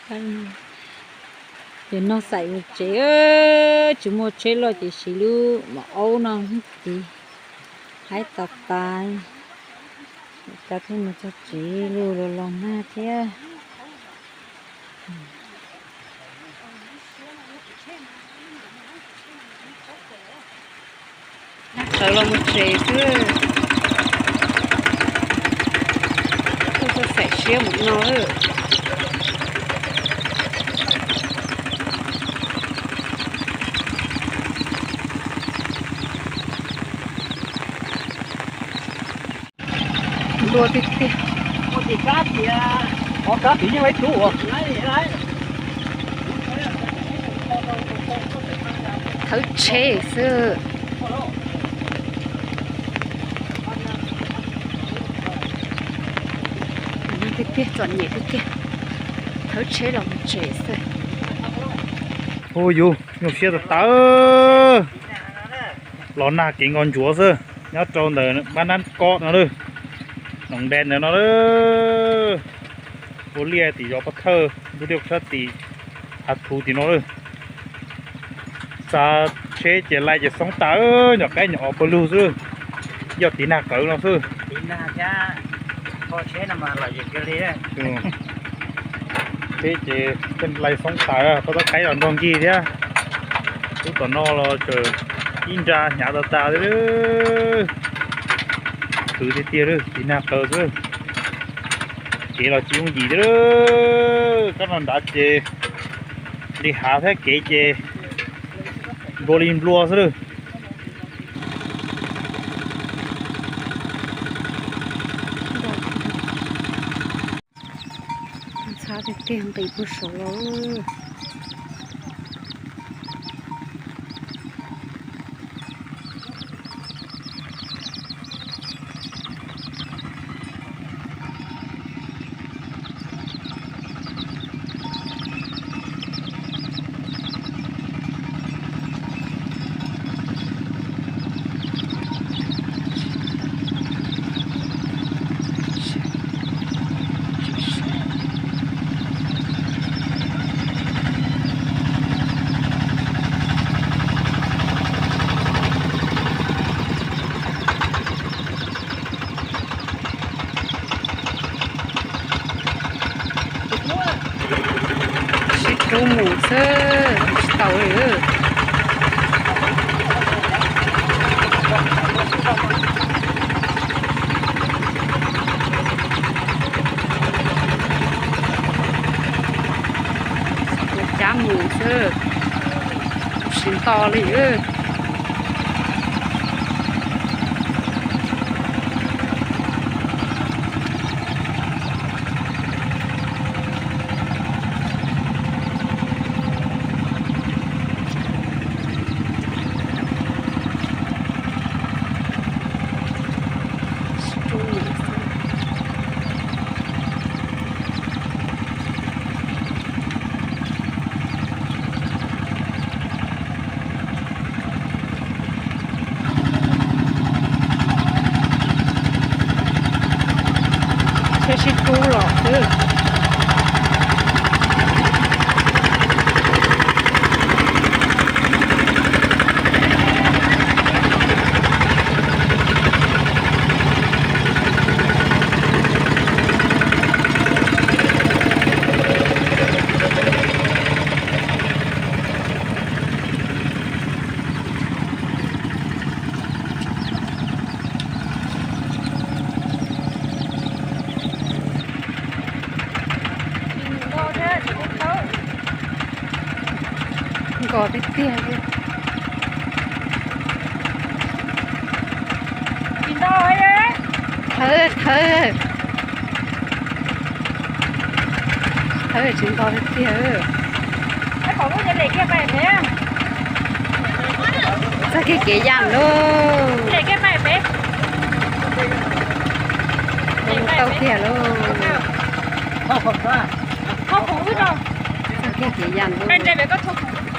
Ces no xaim mus tsev, tsis muaj tsheb loj ces siv lub maum aub no tiv, haib tas tas. Cas thiaj mus txog tsev, lub los los nag thiab. Sawv los mus tsev xwb. Tuaj txog xaim siab mus no lawm. Nplua tiag tiag. Thawb tsheb xwb. Tiag tiag, txom nyem tiag tiag. Thawb tsheb los mus tsev xwb. Hu yus nyuaj siab tas tas. Los nag kev nkos ntsuav xwb, nyob rau ntawm Pab Nab Kob no lawm, Noom Npe ntawm no lawm. Ua liaj tim zos Pab Thawj, ntug liaj sab tim Hav Thuv tim no lawm. Txav tsheb ces laij ces xoob tas, nyom qaib nyom os pawg lug xwb, yog tiv nag qawv no xwb. Tsheb ces laij xoob tas, pab tab qaib los nrog nkig thiab. Lub tom no los tseem ib nra hnyav tas tas li. Khwv tiag tiag, tiv nag qawv xwb. Kev los tsis yooj yim thiab. Kab no nrad ces li hav thiab, kev ces nplua li nplua xwb lawm. Ntxhab tiag tiag, nqis puag saud los. Sib hlub mus xwb, tsis tau li. Tus cab mus xwb, tsis nto li. Thiaj sib hlub los xwb. Nkos tiag tiag li. Thawb, thawb. Thawb tsis nto tiag tiag. Txog kiag kev yam lauj. Tau tiag lauj. Txog kiag kev yam lauj.